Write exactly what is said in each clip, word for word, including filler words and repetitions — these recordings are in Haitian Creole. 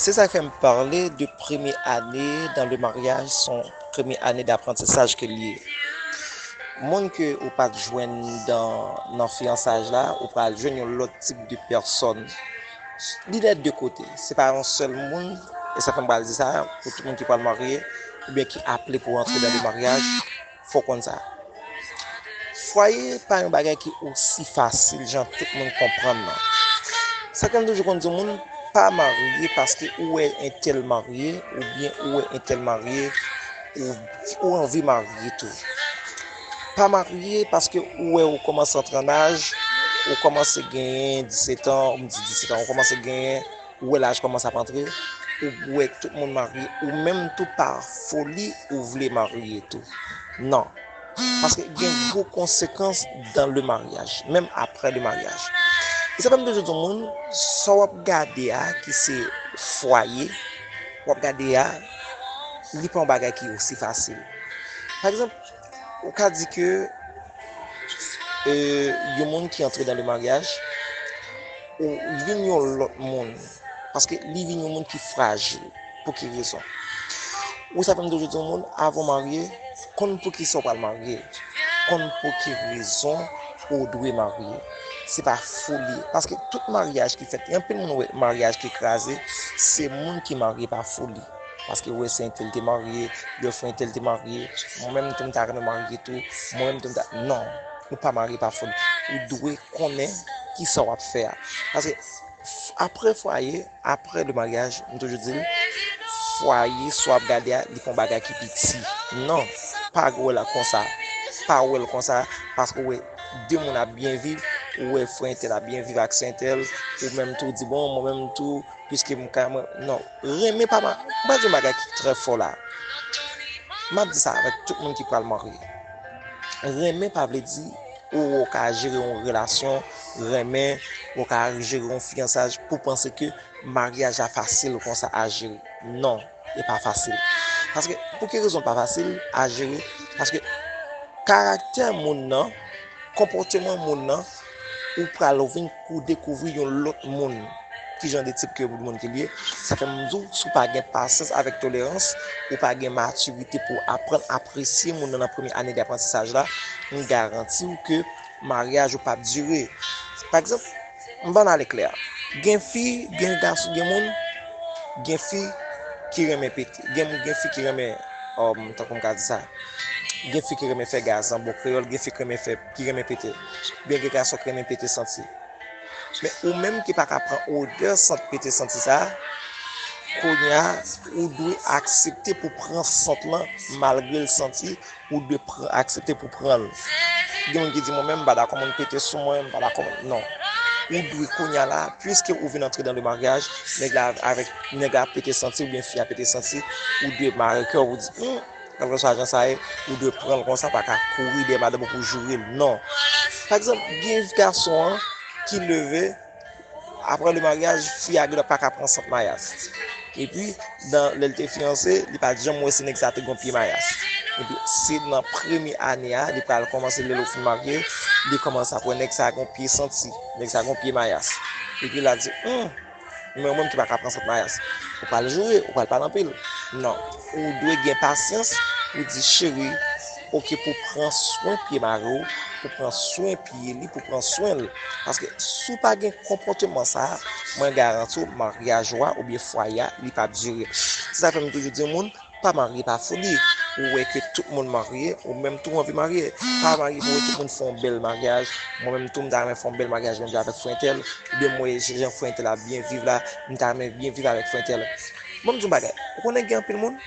Se sa k fè m pale de premye ane dans le mariage, se yon premye ane d'apprentissage ke l ye. Moun ke ou pa t jwenn dan, nan fiyansaj la, ou pral jwenn yon lòt tip de pèsòn. Li de de kote. Se pa yon sèl moun, e sa fè m pral di sa, pou tout moun ki pral marye, oubyen ki aple pou antre dans le mariage, fò w konn sa. Fwaye pa yon bagay ki osi fasil jan tout moun konprann nan. Sa k fè m toujou konn di moun, pa marye paske ou wè entèl marye, oubyen ou wè entèl marye, ou, ou anvi marye tou. Pa marye paske ou wè ou kòmanse antre an aj, ou kòmanse genyen disèt an, m di disèt an, ou kòmanse genyen, ou wè laj kòmanse ap antre, ou wè tout moun marye, ou menm tou pa foli ou vle marye tou. Non. Paske gen gwo konsekans dans le mariage, menm apre le mariage. E sa fè m toujou di moun, sa w ap gade a, ki se fwaye, w ap gade a, li pa yon bagay ki osi fasil. Pa egzanp, ou ka di ke, e, yon moun ki antre dans le mariage, ou vin yon lòt moun, paske li vin yon moun ki frajil. Pou ki rezon? Ou sa fè m toujou di yon moun, avan w marye, konn pou ki sa w pral marye. Konn pou ki rezon ou dwe marye. Se pa foli. Paske tout maryaj ki fèt, gen anpil moun wè maryaj ki kraze, se moun ki marye pa foli. Paske wè se entèl te marye, bèlfrè entèl te marye, mwen menm tou m ta renmen marye tou, mwen menm tou m ta, non, nou pa marye pa foli. Ou dwe konnen ki sa w ap fè a. Paske apre fwaye, apre le maryaj, m toujou di l, fwaye sa w ap gade a, li pa yon bagay ki piti. Non, pa wè l konsa. Pa wè l konsa, paske w wè de moun ap byen viv, ou wè frè entèl ap byen viv ak sè entèl, ou menm tou di, bon, mwen menm tou, piske m ka, mwen, non. Renmen pa ma-, m pral di yon bagay ki trè fò la. M ap di sa avèk tout moun ki pral marye. Renmen pa vle di ou, ou ka jere yon relasyon, renmen, ou ka jere yon fiyansaj pou panse ke maryaj la fasil konsa a jere. Non, li pa fasil. Paske, pou ki rezon l pa fasil a jere? Paske karaktè moun nan, konpòteman moun nan, ou pral vin kou dekouvri yon lòt moun, ki jan de tip ke moun ki l ye. Sa fè m di w, si w pa gen pasyans avèk tolerans, ou pa gen matirite pou aprann apresye moun nan nan premye ane de aprantisaj la, m garanti w ke maryaj ou p ap dire. Pa egzanp, m ban n ale klè. Gen fi, gen gason, gen moun, gen fi ki renmen pete. Gen, gen fi ki renmen, um, tankou m ka di sa, gen fi ki renmen fè gaz an bon kreyòl, gen fi ki renmen fè, ki renmen pete. Oubyen gen gason ki renmen pete santi. Men ou menm ki pa ka pran odè sant pete santi sa, kounye a, ou dwe aksepte pou pran sant lan, malgre l santi, ou dwe pran, aksepte pou pran l. Gen moun ki di, mwen menm, m pa dakò moun pete sou mwen, m pa dakò moun, non. Ou dwe kounye a la, piske ou vin antre dans le mariage, nèg la avèk, nèg la pete santi oubyen fi a pete santi, ou dwe mare kè w, ou di, hmm, kèlkeswa jan sa ye, ou dwe pran l konsa, pa ka kouri dèyè madanm ou pou joure l, non. Pa egzanp, gen gason an ki leve, apre le maryaj, fi a genlè pa ka pran sant mayas. Epi, nan, lè l te fiyanse, li pa t janm wè si nèg sa te gon pye mayas. Epi, se nan premye ane a, li pral kòmanse, lè l fin marye, li kòmanse ap wè nèg sa gon pye santi, nèg sa gon pye mayas. Epi, l a di, hmm, men mwen ki pa ka pran sant mayas. Ou pral joure, ou pral pale anpil. Non, ou dwe gen pasyans pou di, cheri, oke, pou pran swen pye mari w, pou pran swen pye li, pou pran swen l. Paske si w pa gen konpòteman sa a, mwen garanti w, maryaj ou a oubyen fwaye a, li p ap dire. Se sa fè m toujou di moun, pa marye pa foli. Ou wè ke tout moun marye, ou menm tou w anvi marye. Pa marye pou wè tout moun fè yon bèl maryaj. Mwen menm tou, m ta renmen fè yon bèl maryaj menm jan avèk frè entèl, oubyen m wè jan frè entèl ap byen viv la, m ta renmen byen viv avèk frè entèl. Ban m di w yon bagay. Ou konnen gen anpil moun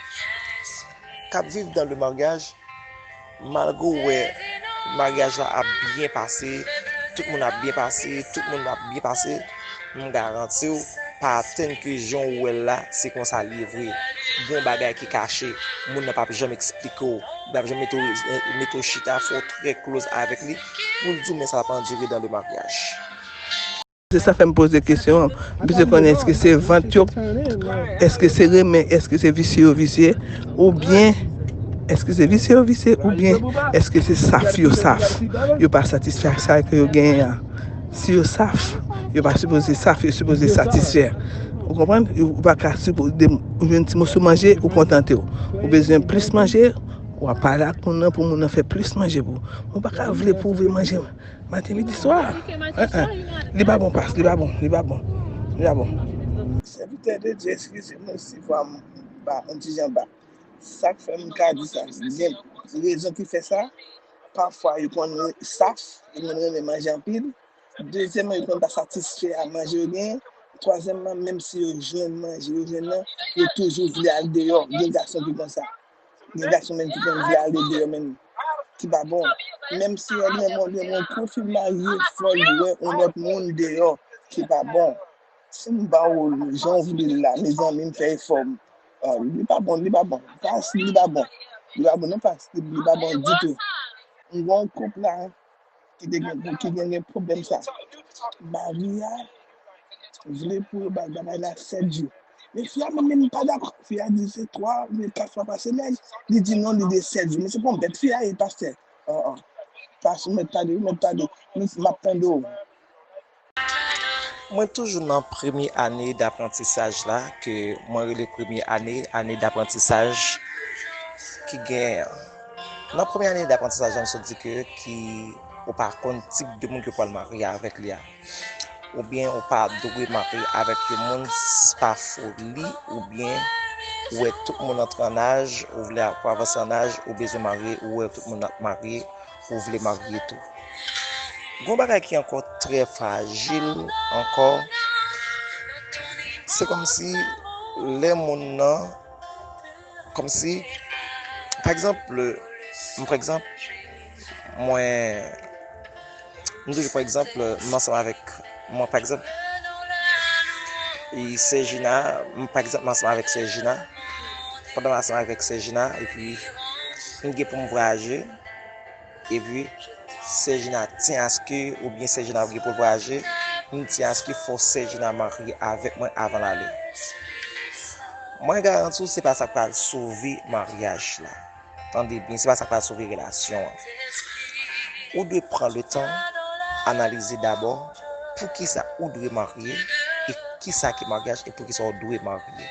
k ap viv dans le mariage, malgre w wè maryaj la ap byen pase, tout moun ap byen pase, tout moun ap byen pase, m garanti w, pa atann ke jan w wè l la, se konsa l ye vre. Gen yon bagay ki kache, moun nan p ap janm eksplike w, li p ap janm mete w, mete w chita, fè w trè close avèk li, pou l di w men sa p ap andire dans le mariage. Se sa fè m poze kesyon an. M bezwen konnen èske se vant yo, èske se renmen, èske se visye yo visye, oubyen èske se visye yo visye, oubyen èske se saf yo saf, yo pa satisfè ak sa ke yo genyen an. Si yo saf, yo pa sipoze saf, yo sipoze satisfè. Ou konprann? Ou pa ka sipo-, de, ou jwenn ti moso manje, ou kontante w. Ou bezwen plis manje, w ap pale ak moun nan pou moun nan fè plis manje pou ou. Ou pa ka vle pou w vle manje maten, midi, swa. Li pa bon, pas, li pa bon, li pa bon. Li pa bon. Sèvitè de Dye, eskize mwen si vwa m ba yon ti jan ba. Sa k fè m ka di sa, gen rezon ki fè sa. Pafwa, yo konn saf, yo konn renmen manje anpil. Dezyèmman, yo konn pa satisfè a manje yo genyen. Twazyèmman, menm si yo jwenn manje yo jwenn nan, yo toujou vle al deyò. Gen gason ki konsa. Gen gason menm ki konn vle ale deyò menm, ki pa bon. Menm si yo renmen w, renmen w, kou fi marye, fò l wè yon lòt moun deyò, ki pa bon. Si m ba w jan w vle l la, mezanmi, m fè efò. Ah, li pa bon, li pa bon. Pas, li pa bon. Li pa bon, non, pas, li pa bon ditou. M gen yon koup la ki te gen, ki gen, gen pwoblèm sa. Mari a vle pou yo bay bagay la sèt jou. Men fi a menm, menm pa dakò. Fi a di se twa oubyen kat fwa pa semèn. Li di non, li de sèt jou. Men se pa yon bèt fi a ye, pastè. Ah, ah. Pas, ou mèt tande, ou mèt tande. M ap tande w. Mwen toujou nan premye ane daprantisaj la, ke mwen rele premye ane, ane daprantisaj, ki gen, nan premye ane daprantisaj la, m sot di ke ki ou pa konn tip de moun ke w pral marye avèk li a. Oubyen ou pa dwe marye avèk yon moun s-, pa foli, oubyen ou wè tout moun antre an aj, ou vle ap avanse an aj, ou bezwen marye, ou wè tout moun ap marye, ou vle marye tou. Gon bagay ki ankò trè frajil ankò, se kòmsi lè moun nan, kòmsi, pa egzanp, m pa egzanp, mwen, m toujou, pa egzanp, m ansanm avèk, mwen, pa egzanp, e sè Jina, m, pa egzanp, m ansanm avèk sè Jina, pandan m ansanm avèk sè Jina, epi m gen pou m vwayaje, epi sè Jina tyen aske, oubyen sè Jina gen pou l vwayaje, m tyen aske fò sè Jina marye avèk mwen avan l ale. Mwen garanti w, se pa sa k pral sove maryaj la. Tande byen, se pa sa k pral sove relasyon an. Ou dwe pran letan analize dabò poukisa ou dwe marye e kisa ki maryaj e poukisa w dwe marye.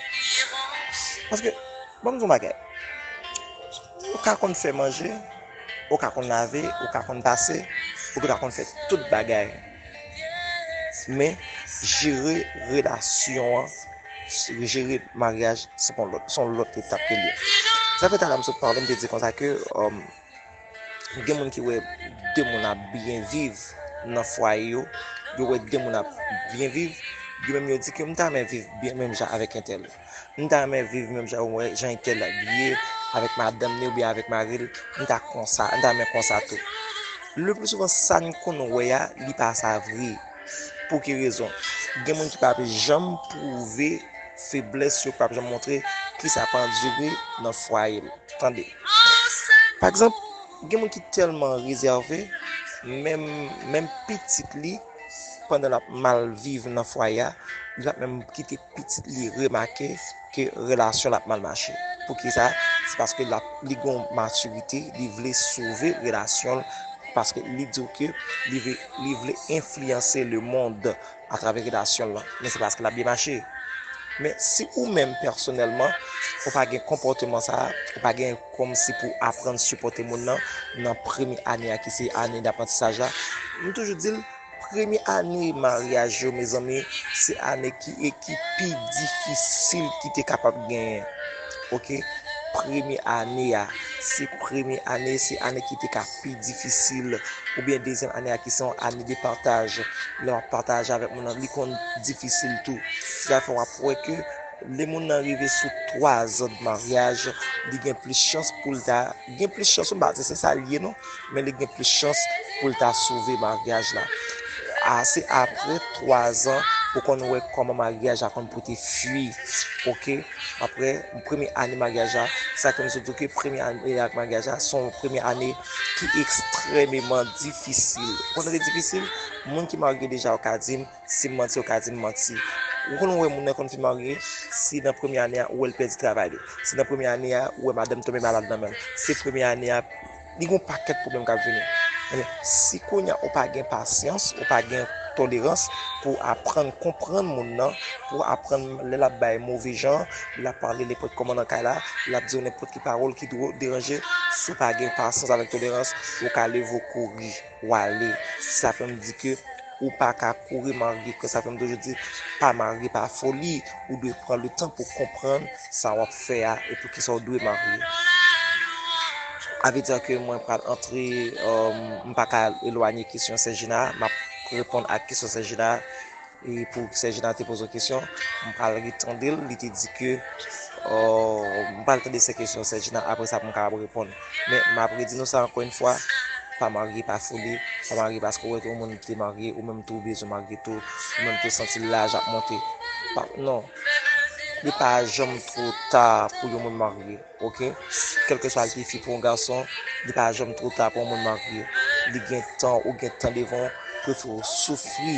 Paske, ban m di w yon bagay, ou ka konn fè manje, ou ka konn lave, ou ka konn pase, ou dwe ka konn fè tout bagay. Men, jere relasyon an, jere maryaj, se pa yon lòt, se yon lòt etap ke l ye. Sa fè talè a m sot pale, m te di konsa ke, um, gen moun ki wè de moun ap byen viv nan fwaye yo, yo wè de moun ap byen viv, yo menm yo di ke m ta renmen viv byen menm jan avèk entèl. M ta renmen viv menm jan, wè, jan entèl ye avèk madanm ni oubyen avèk mari l, m ta konsa, m ta renmen konsa tou. Le pli souvan, sa n konn wè a, li pa sa vre. Pou ki rezon? Gen moun ki p ap janm pwouve feblès yo, ki p ap janm montre kisa pa andire nan fwaye l. Tande. Pa egzanp, gen moun ki tèlman rezève, menm, menm pitit li, pandan l ap mal viv nan fwaye a, li p ap menm kite pitit li remake ke relasyon l ap mal mache. Poukisa? Se paske l ap, li gen yon matirite, li vle sove relasyon l, paske li di w ke li vle, li vle enfliyanse lemonn atravè relasyon l lan. Men se paske l ap byen mache. Men si ou menm pèsonèlman, ou pa gen konpòteman sa a, ou pa gen kòmsi pou aprann sipòte moun nan, nan premye ane a ki se ane daprantisaj la, m toujou di l, premye ane maryaj yo, mezanmi, se ane ki, e ki pi difisil ki te kapab genyen. Oke? Premye ane a, se premye ane, se ane ki te ka pi difisil. Oubyen dezyèm ane a ki se yon ane de pataj. Lè w ap pataje avèk moun nan, li konn difisil tou. Se sa fè w ap wè ke lè moun nan rive sou twa zan de maryaj, li gen plis chans pou l ta, gen plis chans, m pa di se sa l ye non, men li gen plis chans pou l ta sove maryaj la. A, se apre twa zan, ou konn wè kòman maryaj la konn pote fwi, oke? Apre, premye ane maryaj la, sa ke m sot di w ke premye ane ak maryaj la, se yon premye ane ki ekstrèmeman difisil. Ou konn tande difisil? Moun ki marye deja yo ka di m, si m manti, yo ka di m manti. Ou konn wè moun nan konn fin marye, si nan premye ane a, ou wè l pèdi travay li. Si nan premye ane a, ou wè madanm tonbe malad nan men l. Si premye ane a, li gen yon pakèt pwoblèm k ap vini. Ebyen, si kounye a ou pa gen pasyans, ou pa gen tolerans, pou aprann konprann moun nan, pou aprann lè l ap bay move jan, lè l ap pale nenpòt kòman nan kay la, lè l ap di w nenpòt ki pawòl ki dwo-, deranje, si w pa gen pasyans avèk tolerans, ou ka leve w kouri, w ale. Sa fè m di ke ou pa ka kouri marye, ke sa fè m toujou di, pa marye pa foli, ou dwe pran le tan pou konprann sa w ap fè a e poukisa w dwe marye. A vle di ke mwen pral antre, um, m pa ka elwanye kesyon Sè Jina, m ap reponn ak kesyon Sè Jina. E pou Sè Jina te poze yon kesyon, m pral retande l, li te di ke, uh, m pral tande se kesyon Sè Jina, apre sa pou m kapab reponn. Men m ap redi nou sa ankò yon fwa, pa marye pa foli, pa marye paske w wè ke yon moun te marye, ou menm tou ou bezwen marye tou, ou menm tou santi laj ap monte. Pa, non, li pa janm twò ta pou yon moun marye, oke? Kèlkeswa l te fi pou yon gason, li pa janm twò ta pou yon moun marye. Li gen tan, ou gen tan devan w, prefere w soufri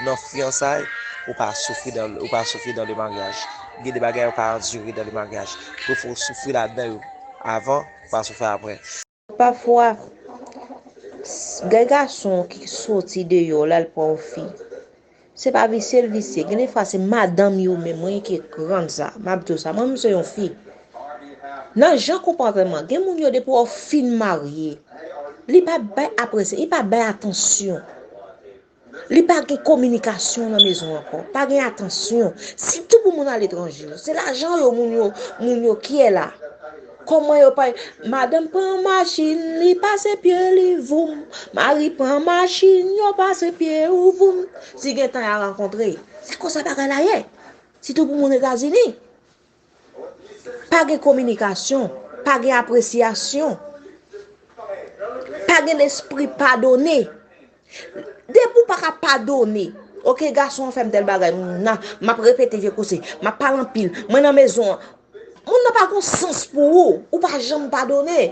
nan fiyansay, ou pa soufri dans, ou pa soufri dans le mariage. Gen de bagay ou pa andire dans le mariage. Prefere w soufri ladan yo avan, ou pa soufri apre. Pafwa, s-, gen gason ki soti deyò, l al pran yon fi. Se pa visye l visye. Gen de fwa se madanm yo menm, mwen ki grann sa, m ap di w sa, mwen menm se yon fi. Nan jan konpòtman, gen moun yo depi w fin marye, li pa bay apresye, li pa bay atansyon. Li pa gen kominikasyon nan mezon ankò, pa gen atansyon. Sitou pou moun aletranje yo. Se lajan yo moun yo, moun yo kyè la. Kòman yo pa, madanm pran machin, li pase pye li voum. Mari pran machin, yo pase pye ou voum. Si gen tan y a rankontre. Se konsa bagay la ye. Sitou pou moun Etazini. Pa gen kominikasyon, pa gen apresyasyon, pa gen lespri padone. Depi w pa ka padone, oke, gason an fè m tèl bagay, m, nan, m ap repete vye koze, m ap pale anpil, mwen nan mezon an, moun nan pa gon sans pou ou, ou pa janm padone.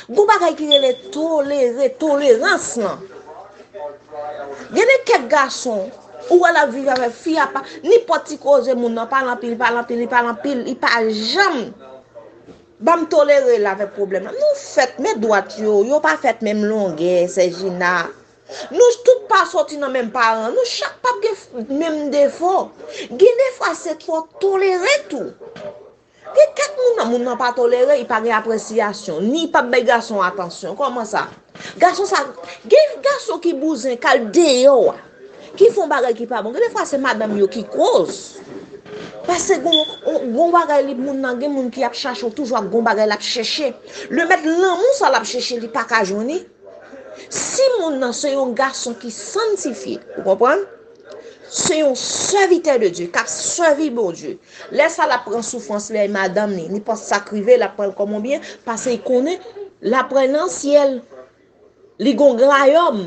Gon bagay ki rele tolere, tolerans lan. Gen de kèk gason, ou wè l ap viv avèk fi a, pa, nenpòt ti koze moun nan, pale anpil, pale anpil, li pale anpil, li pa janm ban m tolere l avèk pwoblèm nan. Nou fèt, men dwat yo, yo pa fèt menm longè, Sè Jina. Nou tout pa soti nan menm paran, nou chak p ap gen f-, menm defo. Gen de fwa se twò tolere tou. Gen kèk moun nan, moun nan pa tolere, li pa gen apresyasyon, ni li p ap bay gason atansyon. Kòman sa? Gason sa, gen gason ki bouzen k al deyò a, ki fè yon bagay ki pa bon. Gen de fwa se madanm yo ki koz. Paske gon, gon bagay li moun nan, gen moun ki ap chache w toujou ak gon bagay l ap chèche. Lemèt lanmou sa l ap chèche, li pa ka jwenn li. Si moun nan se yon gason ki sanntifye, ou konprann? Se yon sèvitè de Dye, k ap sèvi Bondye. Lè sa l ap pran soufrans li ak madanm li, nenpòt sa k rive, l ap pran l kòm yon byen, paske li konnen l ap pral nan syèl. Li gon wayòm,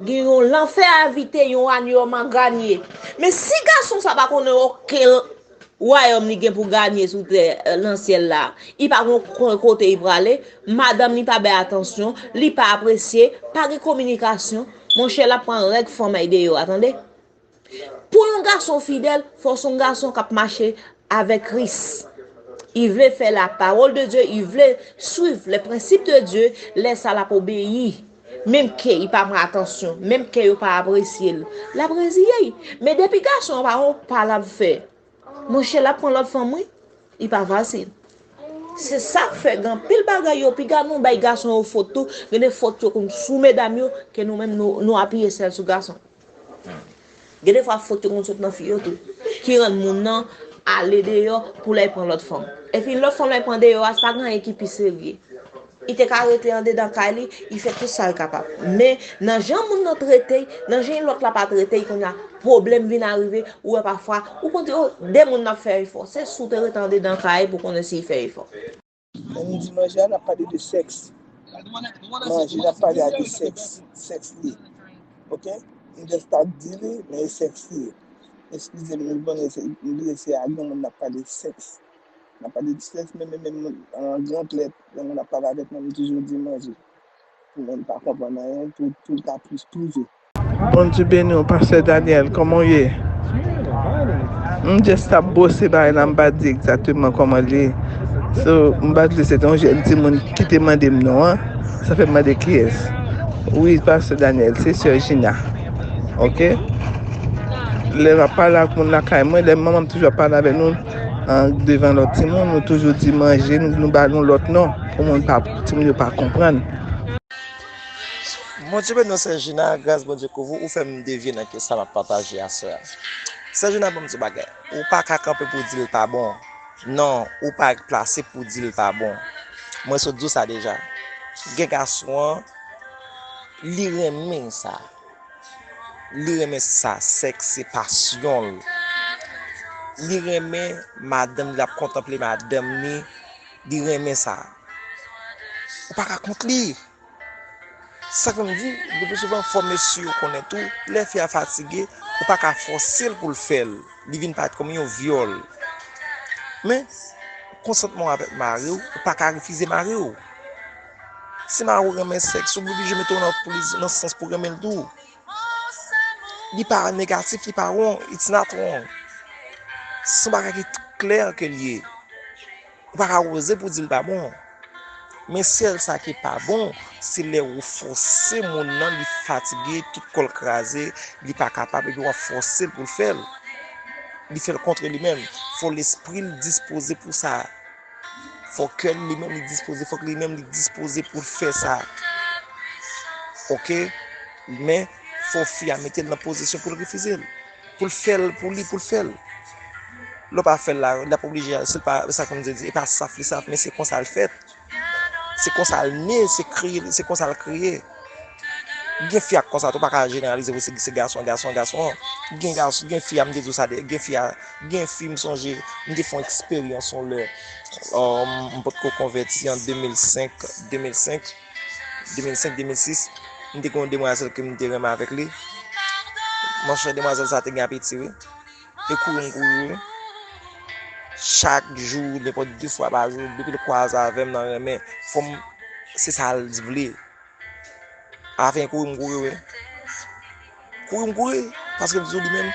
gen yon lanfè envite, yon wayòm a ganye. Men si gason sa pa konnen okenn wayòm li gen pou ganye sou tè, nan syèl la, li pa gon ko-, kote li prale, madanm li pa bay atansyon, li pa apresye, pa gen kominikasyon, monchè, l ap pran règ fanm ay deyò a, tande. Pou yon gason fidèl, fò se yon gason k ap mache avèk Kris. Li vle fè la parole de Dieu, li vle suivre les principes de Dieu, lè sa l ap obeyi. Menm ke li pa pran atansyon, menm ke yo pa apresye l, l ap reziye l. Men depi gason an pa gon pa l ap fè, monchè, l ap pran lòt fanm, wi. Li pa fasil. Se sa k fè gen anpil bagay yo piga nou bay gason yo fot tou, gen de fot yo konn sou medam yo, ke nou menm nou, nou apiye sèl sou gason. Gen de fwa fot yo konn sot nan fi yo tou, ki rann moun nan ale deyò pou l al pran lòt fanm. Epi lòt fanm l al pran deyò a, se pa gen anyen ki pi serye. Li te ka rete andedan kay li, li fè tout sa l kapab. Men, nan jan moun nan trete l, nan jan lòt la pa trete l, kounye a, pwoblèm vin arive, ou wè pafwa, ou konn di, o, de moun n ap fè efò. Se si w te rete andedan kay pou konnen si l fè efò. Lè nou di manje a, n ap pale de sèks. Manje, n ap pale a de sèks. Sèks li ye. Oke? M just ap di li, men e sèks li ye. Eskize m, m konnen se, m bliye se a granmoun n ap pale sèks. N ap pale de sèks, men, men, men, men, an gran lèt, lè moun ap pale avèk mwen, m toujou di manje. Pou moun pa konprann anyen, pou, pou l ka plis pwouve. Bondye beni w, Pastè Daniel, kòman w ye? M just ap bwose bagay la, m pa di egzakteman kòman l ye. So, m pa di se te yon jèn timoun ki te mande m non an. Sa fè m mande kiyès. Wi, Pastè Daniel, se sè Gina. Ok? Lè m ap pale ak moun lakay mwen, lè manman m toujou ap pale avèk nou an, devan lòt timoun, nou toujou di manje, nou, nou ba nou lòt non. Pou moun pa, timoun yo pa konprann. Bondye beni w, Sè Jina, gras Bondye kouvri w, ou fè m devye nan ke sa m ap pataje aswè a. Sè Jina, ban m di w bagay. Ou pa ka kanpe pou w di l pa bon. Non, ou pa plase pou w di l pa bon. Mwen sot di w sa deja. Gen gason an, li renmen sa. Li renmen sa, sèks se pasyon l. Li renmen madanm li, l ap kontanple madanm li, li renmen sa. Ou pa ka kont li. Sa k fè m di, le pli souvan, fò mesye yo konnen tou, lè fi a fatige, ou pa ka fòse l pou l fè l. Li vin parèt kòm yon vyòl. Men, konsantman w avèk mari w, ou pa ka refize mari w. Si mari w renmen sèks, ou oblije mete w nan priz, nan sans pou renmen l tou. Li pa negatif, li pa wrong, it's not wrong. Se yon bagay ki t-, klè ke l ye. Ou pa ka oze pou di l pa bon. Men sèl sa ki pa bon, se lè ou fòse moun nan, li fatige, tout kò l kraze, li pa kapab, epi w ap fòse l pou l fè l. Li fè l kontre li menm. Fò lespri l dispoze pou sa. Fò kè l li menm li dispoze, fòk li menm li dispoze pou l fè sa. Ok? Men, fò fi a mete l nan pozisyon pou l refize l. Pou l fè l, pou li, pou l fè l. Lè w pa fè l la, l ap oblije, se pa, sa k fè m di, e pa saf li saf, men se konsa l fèt. Se konsa l ne, se kreye, se konsa l kreye. Gen fi ak konsa tou, pa ka jeneralize pou se, se gason, gason, gason. Gen gason, gen fi a, m te di w sa de, gen fi a, gen fi m sonje, m te fè yon eksperyans yon lè. Um, m potko konvèti an de mil senk, de mil senk, de mil senk, de mil sis. M te gen yon demwazèl ke m te renmen avèk li. Monchè, demwazèl sa te gen apeti, wi. E kouri m kouri, wi. Chak jou, nenpòt de fwa pa jou, depi l kwaze avè m nan renmen, fò m, se sa l vle. Afen, kouri m kouri, wi. Kouri m kouri, paske li di w li menm,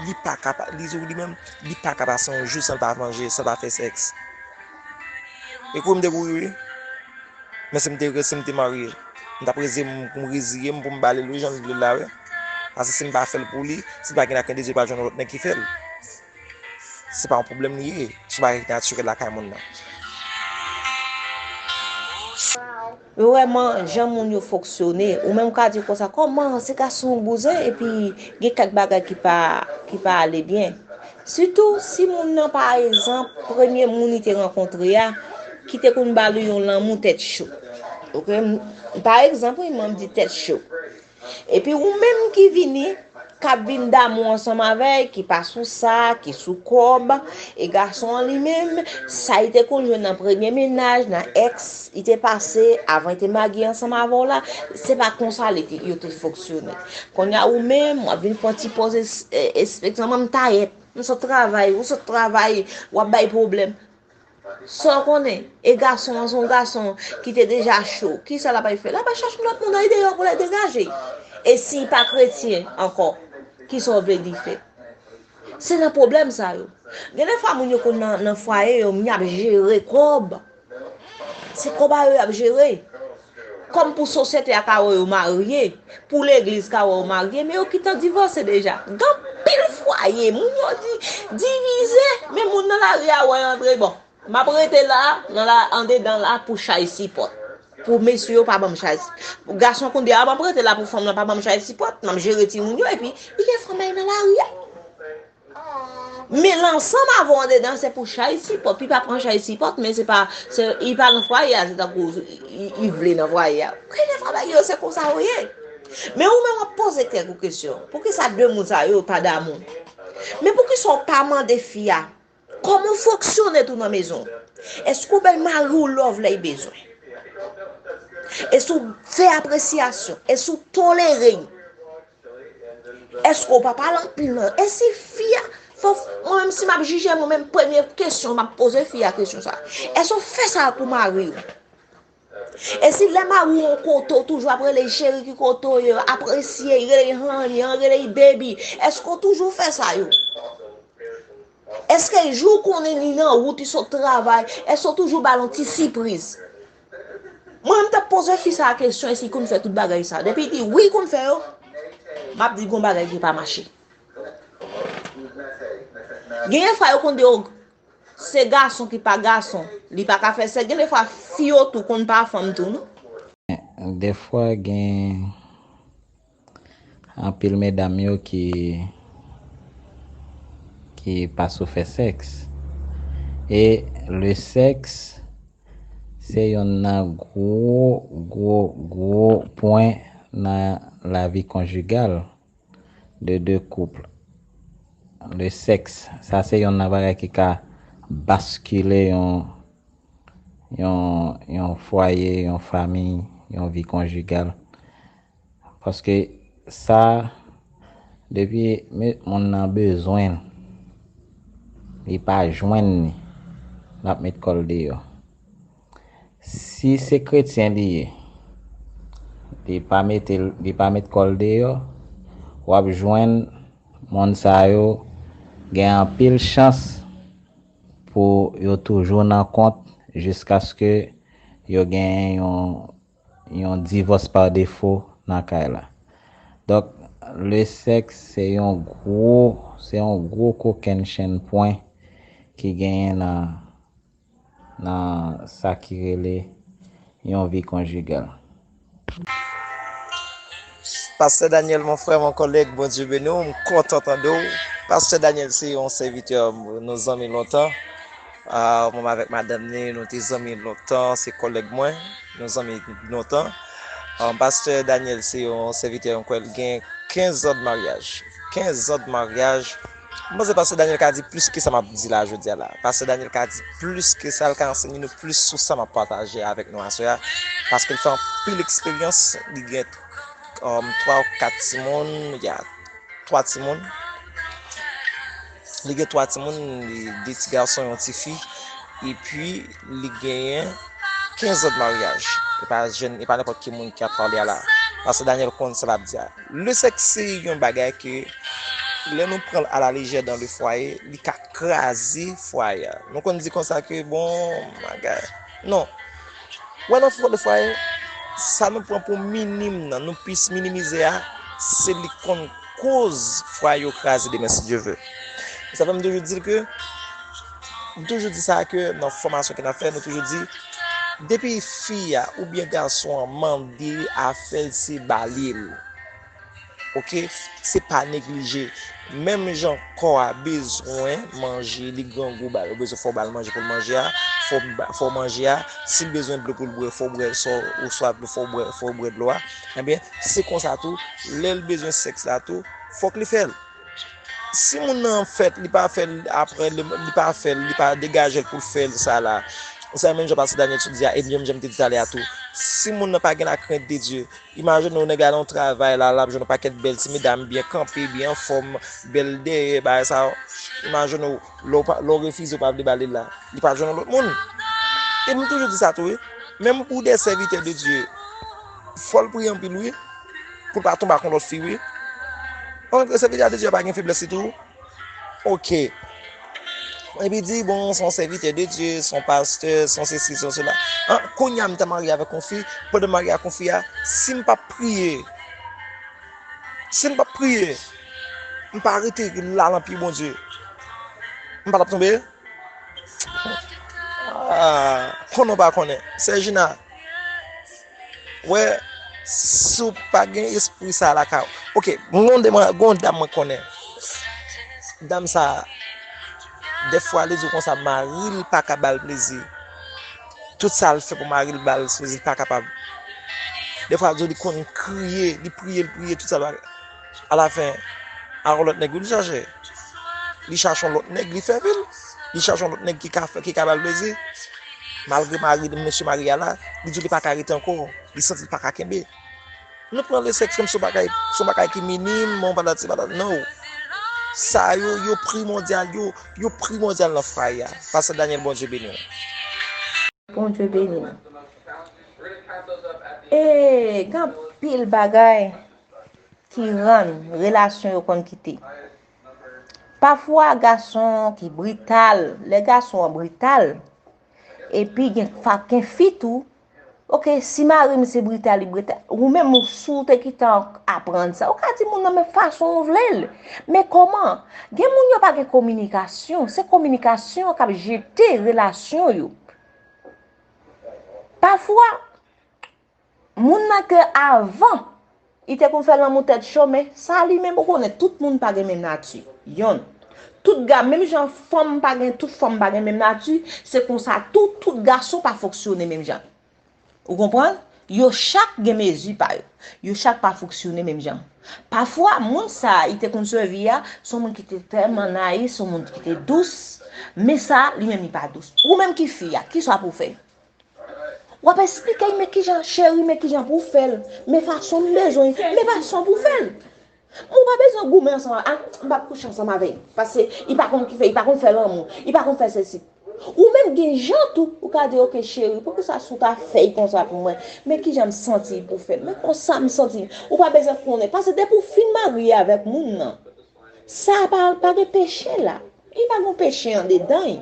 li pa ka pa, li di w li menm, li pa ka pase yon jou san l pa manje, san l pa fè sèks. E kouri m te kouri, wi. Men si m te, si m te marye, m t ap reze m, pou m reziye m, pou m ba li l, wi, jan l vle l la, wi. Paske si m pa fè l pou li, si l pa gen laken de Dye, pa jwenn lòt nèg ki fè l. Se pa yon pwoblèm li ye. Se yon bagay ki natirèl lakay moun nan. Vrèman, jan moun yo fonksyone, ou menm ka di konsa, kòman se gason bouzen, epi gen kèk bagay ki pa, ki pa ale byen. Sitou si moun nan, pa egzanp, premye moun li te rankontre a, ki te konn ba li yon lanmou tèt cho. Ok? M-, pa egzanp, wi, mwen m di tèt cho. Epi ou menm ki vini, k ap vin damou ansanm avè l, ki pa sou sa, ki sou kòb, e gason an li menm, sa li te konn jwenn nan premye mennaj, nan èks, li te pase, avan li te marye ansanm avè w la, se pa konsa li te, yo te fonksyone. Kounye a ou menm, w ap vin fè yon ti poz es-, e-, espesyalman m tayèt. M sot travay, ou sot travay, w ap bay pwoblèm. Sa w konnen, e gason an se yon gason ki te deja cho. Kisa l ap al fè? L ap al chache yon lòt moun ann deyò pou l al degaje. E si l pa kretyen ankò, kisa w vle li fè? Se nan pwoblèm sa yo. Gen de fwa moun yo konn nan, nan fwaye yo, y ap jere kòb. Se kòb a yo y ap jere. Kòm pou sosyete a ka wè yo marye, pou legliz ka wè yo marye, men yo gentan divòse deja. Gen anpil fwaye, moun yo di, divize, men moun nan lari a wè antre. Bon, m ap rete la, nan la, andedan la, pou chay sipòt. Pou mesye yo pa ban m chay. Pou gason kounye a, m ap rete la pou fanm nan pa ban m chay sipòt, m ap jere timoun yo, epi li gen fanm nan lari a. Men l ansanm avè w andedan, se pou chay sipòt. Li pa pran chay sipòt, men se pa, se, li pa nan fwaye a, se tankou li, li vle nan fwaye a. Gen de fwa bagay yo, se konsa yo ye. Men ou menm w ap poze tèt ou kesyon, poukisa de moun sa yo pa damou? Men poukisa w pa mande fi a, kòman w fonksyone tou nan mezon? Èske w bay mari w love lè l bezwen? Èske w fè apresyasyon? Èske w tolere l? Èske w pa pale anpil nan? E si fi a, fò, mwen menm si m ap jije, mwen menm premye kesyon m ap poze fi a kesyon sa. Èske w fè sa pou mari w? E si lè mari w yon kote, w toujou ap rele l cheri, ki kote w ye, apresye, rele l honey, rele l baby, èske w toujou fè sa yo? Èske jou w konnen li nan wout, li sot travay, èske w toujou ba l yon ti sipriz? Mwen menm t ap poze fi sa a kesyon, èske li konn fè tout bagay sa? Depi li di wi, li konn fè yo. M ap di gon bagay ki pa mache. Genyen fwa yo konn di yo se gason ki pa gason, li pa ka fè sèks. Gen de fwa fi yo tou konn pa fanm tou, non. Dèfwa gen anpil medam yo ki ki pa sou fè sèks. E le sèks se yonn nan gwo gwo gwo pwen nan lavi konjigal de de koup. Le sèks, sa se yonn nan bagay ki ka baskile yon yon yon fwaye, yon fanmi, yon vi konjigal. Paske sa, depi moun nan bezwen l, li pa jwenn li, l ap met kò l deyò. Si se kretyen li ye, li pa mete li pa met kò l deyò, w ap jwenn moun sa yo gen anpil chans pou yo toujou nan kont jiskaske yo gen yon yon divòs pa defo nan kay la. Donk, le sèks se yon gwo se yon gwo kokenn chenn pwen ki genyen nan nan sa ki rele yon vi konjigal. Pastè Daniel, mon frè, mon kòlèg, Bondye beni w, m kontan tande w. Pastè Daniel se yon sèvitè nou zanmi lontan. Ah, mwen avèk madanm li, nou te zanmi lontan, se kòlèg mwen, nou zanmi lontan. Ah, Pastè Daniel se yon sèvitè, mwen kwè l gen kenz zan de maryaj. Kenz zan de maryaj. Mwen panse Pastè Daniel ka di plis ke sa m ap di la jodi a la. Pastè Daniel ka di plis ke sa, l ka ansenye nou plis sou sa m ap pataje avèk nou aswè a. Paske l fè anpil eksperyans, li gen um, twa ou kat timoun, ya, twa timoun. Li gen twa timoun, li de ti gason, yon ti fi. Epi, li genyen kenz zan de maryaj. E pa jèn, e pa nenpòt ki moun ki ap pale a la. Pastè Daniel konn sa l ap di a. Le sèks se yon bagay ke lè nou pran l alalejè dan le fwaye, li ka kraze fwaye a. Nou konn di konsa ke bon, bagay. Non. Wè nan fwaye, sa nou pran pou minim nan, nou plis minimize a, se li konn koz fwaye yo kraze demen si Dye ve. Sa fè m toujou di l ke, m toujou di sa ke nan fòmasyon ke n ap fè, nou toujou di, depi fi a oubyen gason an mande afè l, se ba li l. Oke, se pa neglije. Menm jan kò a bezwen manje, li grangou, ba, bezwen fò ba l manje pou l manje a, fò fò manje a, si l bezwen dlo pou l bwè, fò bwè sa, oswa fò bwè fò bwè dlo a. Ebyen, se konsa tou, lè l bezwen sèks la tou, fòk li fè l. Si moun nan fèt, li pa fè l apre, li pa fè l, li pa degaje l pou l fè l sa la. Se menm jan pastè Daniel sot di a, e menm jan m te di talè a tou. Si moun nan pa gen lakrent de Dye, imajine w nèg la nan yon travay la, l ap jwenn yon pakèt bèl ti medam byen kanpe, byen anfòm, bèl dèyè, bagay sa yo. Imajine w, lè w pa, lè w refize, w pa vle ba li l la, li pa jwenn yon lòt moun. E m toujou di sa tou, wi. Menm pou de sèvitè de Dye, fò l priye anpil, wi, pou l pa tonbe ak yon lòt fi, wi. Yon sèvitè de Dye pa gen feblès li tou. Oke. Epi di, bon, se yon sèvitè de Dye, se yon pastè, se yon sesi, se yon sela. An, kounye a m ta marye avèk yon fi, pandan m marye ak yon fi a, si m pa priye, si m pa priye, m pa rete la nan pye Bondye, m pa t ap tonbe? Ah, konnen w pa konnen. Sè Jina, wè, si w pa gen espri sa lakay ou. Oke, gon dam mwen konnen. Dam sa, dèfwa li di w konsa, mari l pa ka ba l plezi. Tout sa l fè pou mari l ba l plezi, li pa kapab. Dèfwa l di w li konn kriye, li priye, li priye, tout sa. Alafen, a yon lòt nèg wi li chache. Li chache yon lòt nèg, li fè vil. Li chache yon lòt nèg ki ka fè, ki ka ba l plezi. Malgre mari, mesye mari a la, li di li pa ka rete ankò. Li santi li pa ka kenbe. Nou pran le sèks kòm se yon bagay, se yon bagay ki minim, men yon bagay ti bagay, non. Sa yo, yo primòdyal, yo, yo primòdyal nan fwaye a. Pastè Daniel, Bondye beni w. Bondye beni nou. E gen anpil bagay ki rann relasyon yo konn kite. Pafwa gason ki brital, lè gason an brital, epi gen fa gen fi tou, Ok, si mari m se brita, li brita. Ou menm, ou, si w te gentan aprann sa, ou ka di moun nan men fason w vle l. Men kòman? Gen moun yo pa gen kominikasyon. Se kominikasyon k ap jete relasyon yo. Pafwa, moun nan ke avan, li te konn fè lanmou tèt cho, men sa li menm ou konnen, tout moun pa gen menm nati. Yonn. Tout ga, menm jan fanm pa gen, tout fanm pa gen menm nati, se konsa tou, tout gason pa fonksyone menm jan. Ou konprann? Yo chak gen mezi pa yo. Yo chak pa fonksyone menm jan. Pafwa, moun sa a, li te konn sèvi a, se yon moun ki te tèlman nayis, se yon moun ki te dous, men sa a, li menm li pa dous. Ou menm ki fi a, kisa pou w fè? W ap esplike l, men kijan, cheri, men kijan pou w fè l, men fason m bezwen, men fason pou w fè l. Ou pa bezwen goumen ansanm avè l. Ah, m p ap kouche ansanm avè l. Paske li pa konn ki fè, li pa konn fè lanmou, li pa konn fè sesi. Ou menm gen jan tou, ou ka di, ok, cheri, poukisa si w ta fè l konsa pou mwen? Men kijan m santi pou w fè l. Men konsa m santi. Ou pa bezwen konnen. Paske depi w fin marye avèk moun nan, sa pa, pa gen peche la. Li pa gen peche andedan l.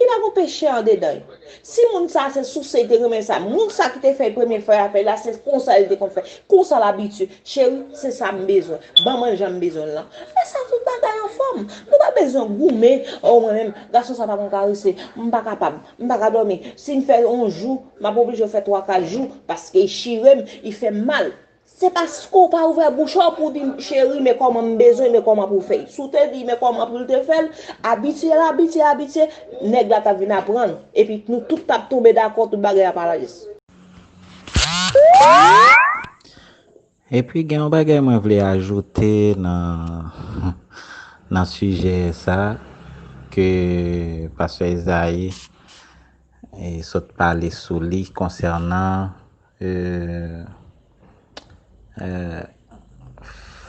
Li pa gen peche andedan l. Si moun sa se souse li te renmen sa, moun sa ki te fè l premye fwa l ap fè l la, se konsa li te konn fè. Konsa l abitye. Cheri, se sa m bezwen. Ban mwen l jan m bezwen l lan. Fè sa tout bagay anfòm. Nou pa bezwen goumen. Oh, mwen menm, gason sa pa konn karese. M pa kapab. M pa ka dòmi. Si m fè yon jou, m ap oblije fè twa kat jou. Paske li chire m, li fè m mal. Se paske w pa ouvè bouch ou pou w di, cheri, men kòman m bezwen, men kòman pou w fè l. Si w te di, men kòman pou l te fè l, abitye l, abitye, abitye, nèg la t ap vin aprann. Epi nou tout t ap tonbe dakò, tout bagay ap alanse. Epi gen yon bagay mwen vle ajoute nan nan sijè sa ke pastè Isaïe e, sot pale sou li konsènan e, e,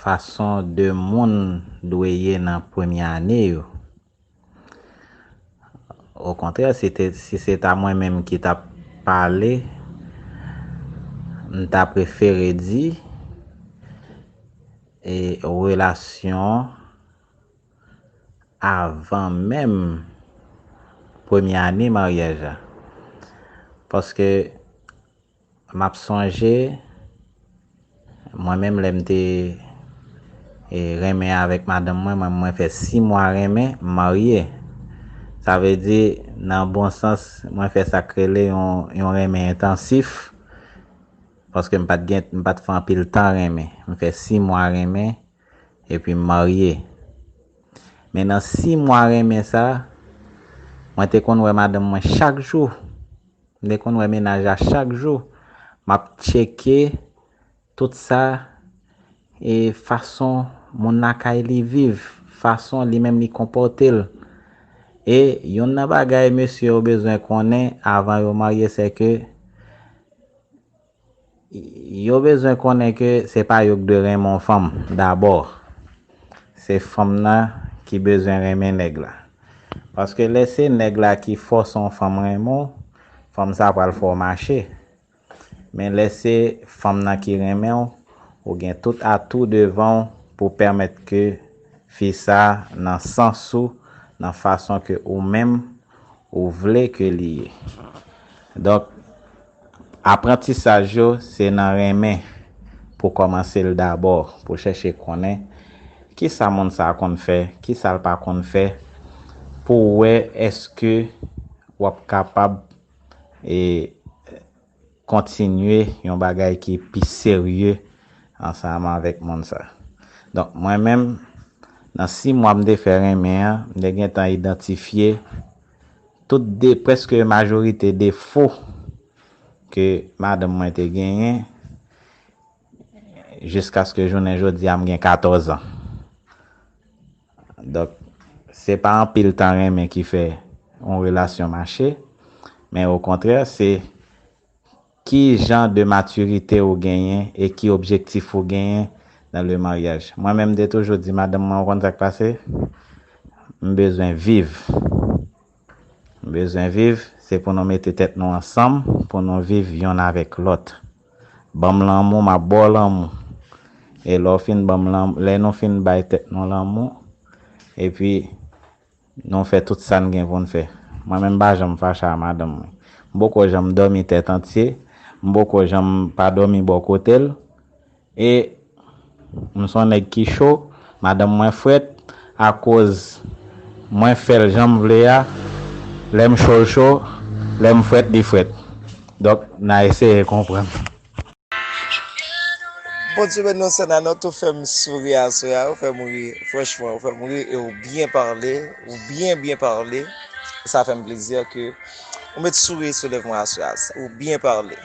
fason de moun dwe ye nan premye ane yo. Okontrè, si, te, si se ta mwen menm ki t ap pale, m ta prefere di e, relasyon avan menm premye ane maryaj la. Paske m ap sonje, mwen menm lè m te e, renmen avèk madanm mwen, mwen, mwen fè sis mwa renmen, m marye. Sa vle di, nan bon sans, mwen fè sa k rele yon, yon renmen entansif, paske m pa t gen, m pa t fè anpil tan renmen. M fè sis mwa renmen, epi m marye. Men nan sis mwa renmen sa, mwen te konn wè madanm mwen chak jou. M te konn wè mennaj la chak jou. M ap tcheke tout sa e fason moun lakay li viv, fason li menm li konpòte l. E youn nan bagay mesye yo bezwen konnen avan yo marye, se ke yo bezwen konnen ke se pa yo k dwe renmen yon fanm dabò. Se fanm nan ki bezwen renmen nèg la. Paske lè se nèg la ki fòse yon fanm renmen w, fanm sa pral fè w mache. Men lè se fanm nan ki renmen w, ou gen tout atou devan w pou pèmèt ke fi sa nan sans ou, nan fason ke ou menm ou vle ke li ye. Donk, aprantisaj yo se nan renmen pou kòmanse l dabò, pou chèche konnen kisa moun sa a konn fè, kisa l pa konn fè, pou w wè èske w ap kapab e kontinye yon bagay ki pi serye ansanm avèk moun sa. Donk, mwen menm, nan sis mwa m te fè renmen an, m te gentan idantifye tout de, prèske majorite defo ke madanm mwen te genyen, jiskaske jounen jodi a m gen katòz an. Donk, se pa anpil tan renmen ki fè yon relasyon mache, men okontrè, se ki jan de matirite ou genyen e ki objektif ou genyen nan le maryaj. Mwen menm, m te toujou di madanm mwen, ou konn sa k pase? M bezwen viv. M bezwen viv, se pou nou mete tèt nou ansanm, pou nou viv yonn avèk lòt. Ban m lanmou, m ap ba w lanmou. E lè w fin ban m lanmou, lè nou fin bay tèt nou lanmou, epi nou fè tout sa n gen pou n fè. Mwen menm m pa janm fache a madanm mwen. M poko janm dòmi tèt antye. M poko janm pa dòmi bò kote l. E m se yon nèg ki cho, madanm mwen frèt, akoz mwen fè l jan m vle a, lè m cho l cho, lè m frèt li frèt. Donk, n a eseye konprann. Bondye beni w, sè Nanette, ou fè m souri aswè a, ou fè m ri, franchman, ou fè m ri e ou byen pale, ou byen, byen pale. Sa fè m plezi ke ou met souri sou lèv mwen aswè a, ou byen pale.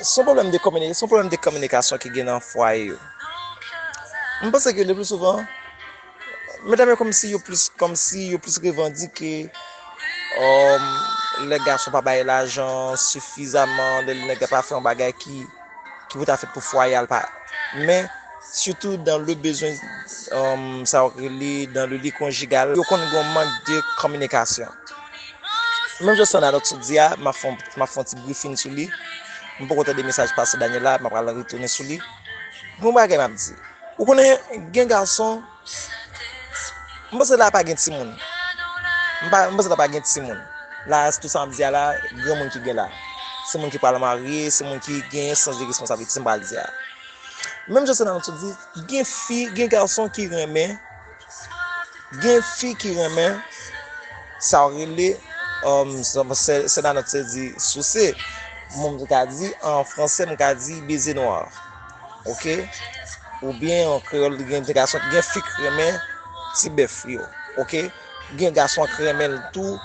Se yon pwoblèm de kominikasyon, se yon pwoblèm de kominikasyon ki gen nan fwaye yo. M panse ke le pli souvan, medam yo kòmsi yo plis, kòmsi yo plis revandike, um, lè gason pa bay lajan sifizaman, lè nèg la pa fè yon bagay ki, ki pou ta fèt pou fwaye a, l pa. Men, sitou dans le besoin, um, sa yo rele dans le lit conjugal, yo konn gen yon mank de kominikasyon. Menm jan Sè Nanette sot di a, m ap fè yon, m ap fè yon ti briefing sou li. M poko tande mesaj pase Daniela, m ap pral retounen sou li. Bon bagay m ap di. Ou konnen, gen gason, m panse la pa gen timoun. M pa, m panse la pa gen timoun. La, tou sa m ap di a la, granmoun ki gen la. Se moun ki pral marye, se moun ki gen sans de responsablite, se m pral di a. Menm jan Sè Nanette sot di, gen fi, gen gason ki renmen, gen fi ki renmen, sa yo rele, um, Sè, Sè Nanette te di souse. Mwen, m ka di, an franse, m ka di baiser noir. Oke? Oubyen, an kreyòl, gen gason, gen fi ki renmen ti bèf yo. Oke? Gen gason ki renmen l tou.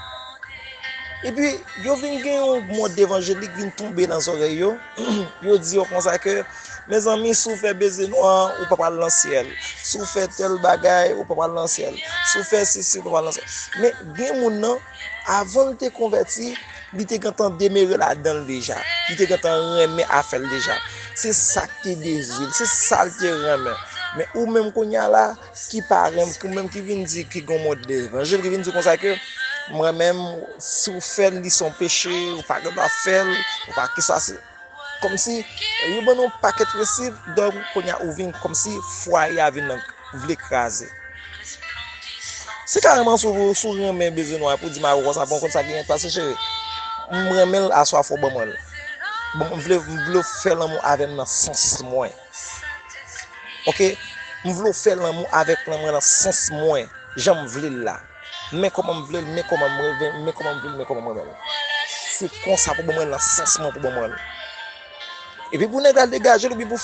Epi, yo vin gen yon mòd evanjelik vin tonbe nan zòrèy yo. Yo di yo konsa ke, mezanmi, si w fè baiser noir, ou pa pral nan syèl. Si w fè tèl bagay, ou pa pral nan syèl. Si w fè sesi, ou pa pral nan syèl. Men, gen moun nan, avan l te konvèti, li te gentan demere ladan l deja. Li te gentan renmen afè l deja. Se sa k te dezi l, se sa l te renmen. Men ou menm kounye a la, ki pa renmen, ou menm ki vin di ki gon mòd levanjil, ki vin di konsa ke mwen menm, si w fè l, li se yon peche, ou pa gen dwa fè l, ou pa kisa se. Kòmsi, yo ban nou yon pakèt prensip, donk, kounye a ou vin kòmsi fwaye a vin nan, vle kraze. Se kareman si w, si w renmen baiser noir pou di mari w konsa, bon, konn sa ki genyen pase, cheri. M renmen l, aswè a fò w ban mwen l. Bon, m vle, m vle w fè lanmou avè m nan sans mwen. Oke? M vle w fè lanmou avèk lanmou nan sans mwen, jan m vle l la. Men kòman m vle l, men kòman m renmen, men kòman m vle l, men kòman m renmen l. Se konsa pou ban mwen l nan sans mwen pou ban mwen l. Epi pou nèg la degaje l, epi pou